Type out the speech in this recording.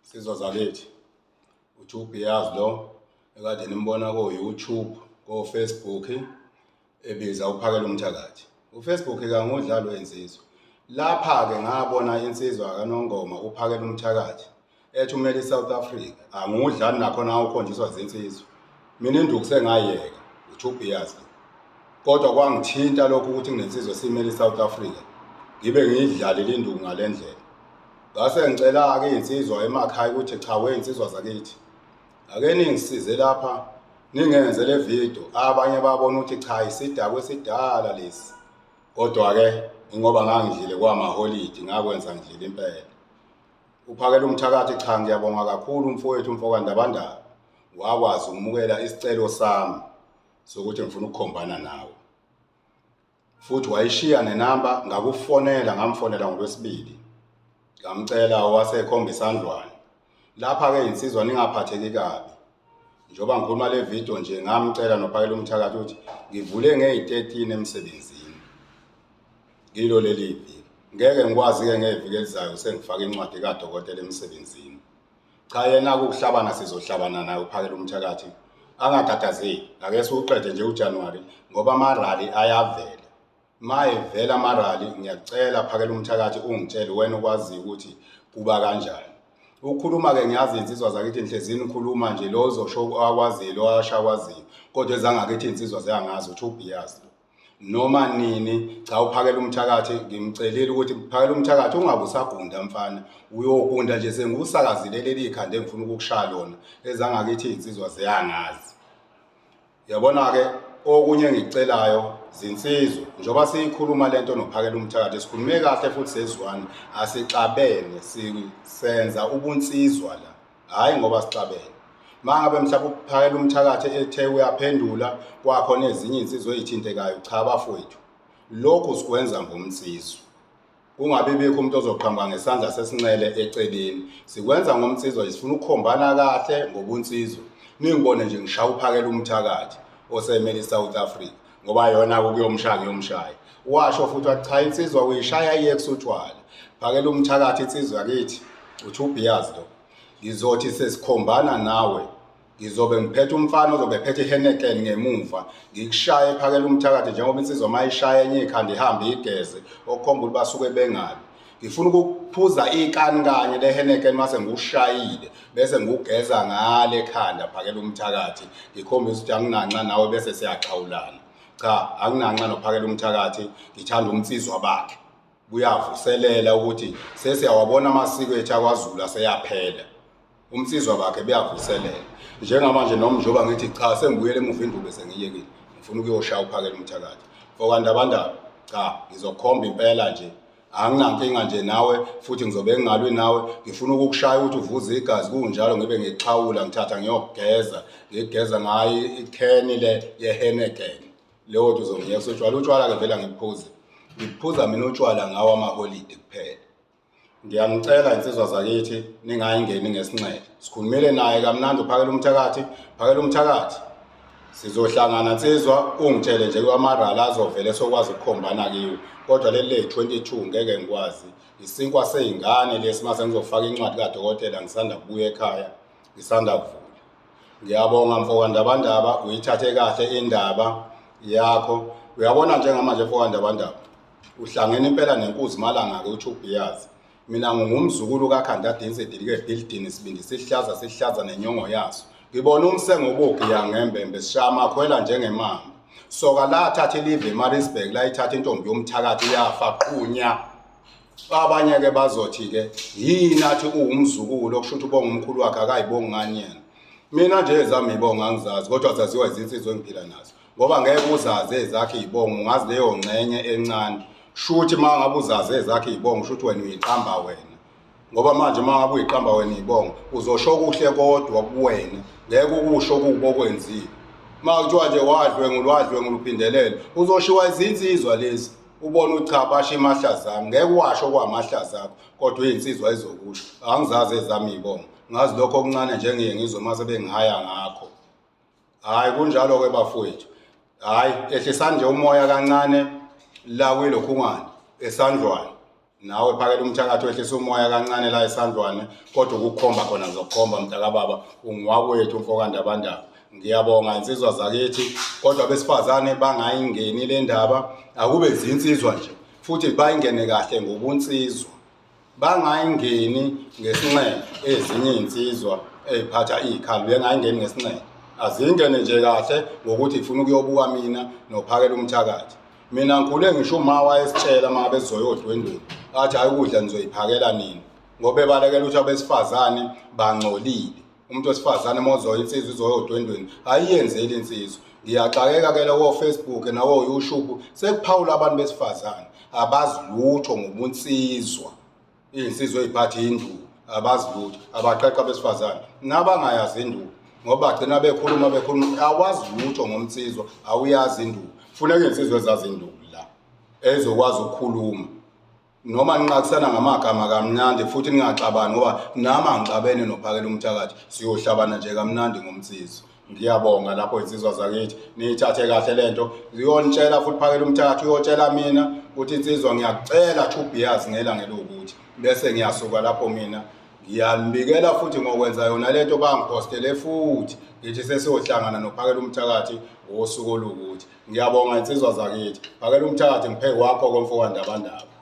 Nsizwa zakithi, uTwo lo ekade nimbona ko-YouTube, ko-Facebook ebiza uphakela umthakathi. UFacebook kangudlalo wensizwa. Lapha-ke ngabona insizwa kaNongoma uphakela umthakathi ethi umele iSouth Africa. Angudlali nakhona awukhonjiswa zinsizwa. Mina induku sengayeka, uTwo lo. Kodwa kwangithinta lokhu ukuthi nginensizwa esimele iSouth Africa. Ngibe ngiyidlalile induku ngale ndlela. Ngase ngicela-ke iy'nsizwa emakhaya ukuthi cha wey'nsizwa zakithi, ake ningisize lapha ningenze le video. Abanye babona ukuthi cha isidakwa esidala lesi. Kodwa-ke ingoba ngangidlile kwamaholidi ngakwenza ngidlile impela. Uphakela umthakathi, cha ngiyabonga kakhulu mfowethu mfokaNdabandaba. Wakwazi ukumukela isicelo sami sokuthi ngifuna ukukhombana nawe. Futhi wayishiya nenamba, ngakufonela, ngamfonela ngoLwesibili. Ngamcela wasekhomba isandlwane. Lapha-ke insizwa ningaphatheki kabi. Njengoba ngikhuluma le video nje ngamcela nophakela umthakathi ukuthi ngivule ngeyi-13 emsebenzini. Kilo leli viki. Ngeke ngikwazi-ke ngeviki elizayo sengifaka incwadi kadokotela emsebenzini. Cha yena ukuhlabana sizohlabana naye uphakela umthakathi. Angatatazeli, ake siwuqede nje uJanuwari ngoba amarali ayavela. Ma evela amarali ngiyacela phakela umthakathi ungitshele wena okwaziyo ukuthi kuba kanjani. Ukukhuluma-ke ngiyazi iy'nsizwa zakithi nihlezi nikhuluma nje lo ozosho akwaziyo lo asho akwaziyo, kodwa ezangakithi iy'nsizwa ziyangazi ukuthi ubhiyazi lo. Noma nini cha uphakela umthakathi ngimcelile ukuthi phakela umthakathi ungabe usagunda mfana, uyogunda nje sengiwusakazile leli khanda engifuna ukukushaya lona, ezangakithi iy'nsizwa ziyangazi. Yabona-ke okunye engikucelayo zinsizwa, njengoba siyikhuluma lento nophakela umthakathi sikhulume kahle futhi sezwana, asixabene, senza ubunsizwa la, hhayi ngoba sixabene. Uma ngabe mhlawumbe uphakela umthakathi ethe uyaphendula kwakhona ezinye iy'nsizwa ey'thintekayo, cha bafowethu, lokhu sikwenza ngomnsizwa. Kungabi bikho umuntu ozoqhamuka ngesandla sesinxele eceleni. Sikwenza ngomnsizwa nje, sifuna ukukhombana kahle ngobunsizwa. Ningibone nje ngishaya uphakela umthakathi osemele iSouth Africa ngoba yona ukuyomshaya ngiyomshaya. Washo futhi wathi cha insizwa uyishaya iye utshwala. Phakela umthakathi insizwa yakithi, uthi ubhiyazi lo. Ngizothi sesikhombana nawe ngizobe ngiphethe umfana ozobe ephethe iHeineken ngemuva, ngikushaye phakela umthakathi njengoba insizwa uma ishaya enye ikhanda ihambe igeze, okukhomba ukuthi basuke bengabi. Ngifuna ukuphuza ikani kanye le Heineken mase ngiwushayile bese ngiwugeza ngale khanda phakela umthakathi, ngikhombisa ukuthi anginanxa nawe bese siyaxhawulana. Cha, anginanxa nophakela umthakathi, ngithanda umnsizwa bakhe. Buyavuselela ukuthi sesiyawabona amasiko ethu akwaZulu aseyaphela. Umsizwa bakhe buyavuselela. Njengamanje noma njengoba ngithi cha sengibuyele emuva induku sengiyekile. Ngifuna ukuyoshaya uphakela umthakathi. Mfokandabandaba, cha ngizokhomba impela nje. Anginankinga nje nawe futhi ngizobe ngingalwi nawe. Ngifuna ukukushaya ukuthi uvuze igazi kunjalo ngibe ngixhawula ngithatha ngiyogeza, ngigeza ngayo ikheni le yeHeineken. Leyo nto uzongiyeka utshwala, utshwala-ke vele angibuphuzi. Ngibuphuza mina utshwala ngawo amaholidi kuphela. Ngiyanicela insizwa zakithi ningayingeni ngesinxele. Sikhulumile naye kamnandi uphakela umthakathi, phakela umthakathi. Sizohlangana nsizwa ungitshele nje amarali azovele sokwazi ukukhombana kiwo. Kodwa leli le-22 ngeke ngikwazi. Isinkwa sey'ngane lesi mase ngizofaka incwadi kadokotela ngisanda kubuya ekhaya, ngisanda kuvula. Ngiyabonga mfokaNdabandaba, uyithathe kahle indaba yakho. Uyabona njengamanje mfokaNdabandaba, uhlangene impela nenkuzi malanga-ke uthi ubhiyazi. Mina ngingumzukulu kaKhandadinsi edilike ebhilidini sibindi sihlaza sihlaza nenyongo yaso. Ngibona umsengo obugiya ngembembe sishaya amakhwela njengemamba. Soka lathatha ilive eMaritzburg layithatha intombi yomthakathi yafa qunya. Abanye-ke bazothi-ke yini athi uwumzukulu okusho ukuthi ubonga umkhulu wakhe akayibongi ngani yena. Mina nje ezami iy'bongo angizazi kodwa zaziwa izinsizwa engiphila nazo. Ngoba ngeke uzazi ezakhe iy'bongo ungazi leyo ngxenye encane. Shuthi uma ngabe uzazi ezakhe iy'bongo shuthi wena uyiqamba wena. Ngoba manje uma ngabe uyiqamba wena iy'bongo uzosho kuhle kodwa kuwena, ngeke ukusho kubi okwenzile. Uma kuthiwa nje wadlwengula wadlwengula uphindelele, uzoshiwa izinsizwa lezi. Ubone ukuthi cha basho imahlaza ami, ngeke uwasho kwamahlaza akho kodwa iyinsizwa ezokusho. Angizazi ezami iy'bongo, ngazi lokho okuncane nje engiye ngizwe uma sebengihaya ngakho. Hhayi kunjalo-ke bafowethu. Hhayi ehlisani nje umoya kancane la kwilokhungane esandlwane. Nawe phakela umthakathi wehlisa umoya kancane la esandlwane kodwa ukukhomba khona ngizokukhomba mntakababa ungiwakwethu mfokandabandaba. Ngiyabonga insizwa zakithi kodwa abesifazane bangayingeni le ndaba akube zinsizwa nje futhi bayingene kahle ngobunsizwa. Bangayingeni ngesinxele ezinye iy'nsizwa ey'phatha iy'khali bengayingeni ngesinxele. Azingene nje kahle ngokuthi ifuna ukuyobuka mina nophakela umthakathi. Mina ngikhule ngisho uma wayesitshela uma ngabe sizoya odwendweni athi hhayi ukudla nizoyiphakela nini ngoba ebalekela ukuthi abesifazane bangcolile. Umuntu wesifazane uma uzoya insizwa izoya odwendweni ayiyenzeli insizwa. Ngiyaxakeka ke ko-Facebook nawo-YouTube sekuphawula abantu besifazane abazi lutho ngobunsizwa. Iy'nsizwa ey'phatha induku abazi lutho, abaqeqa abesifazane nabangayazi induku ngoba bagcina bekhuluma bekhuluma awazi lutho ngomnsizwa awuyazi induku. Funeka iy'nsizwa ezazi induku la ezokwazi ukukhuluma noma ninqakisana ngamagama kamnandi futhi ningaxabani ngoba nami angixabene nophakela umthakathi siyohlabana nje kamnandi ngomnsizwa. Ngiyabonga lapho insizwa zakithi niyithathe kahle lento ziyonitshela futhi phakela umthakathi uyotshela mina ukuthi insizwa ngiyakucela two beers ngelanga elokuthi bese ngiyasuka lapho mina ngiyanibikela futhi ngokwenza yona lento bangiphostele futhi ngithi sesiyohlangana nophakela umthakathi ngosuku olukuthi. Ngiyabonga insizwa zakithi phakela umthakathi ngiphe kwakho komfowandabandaba.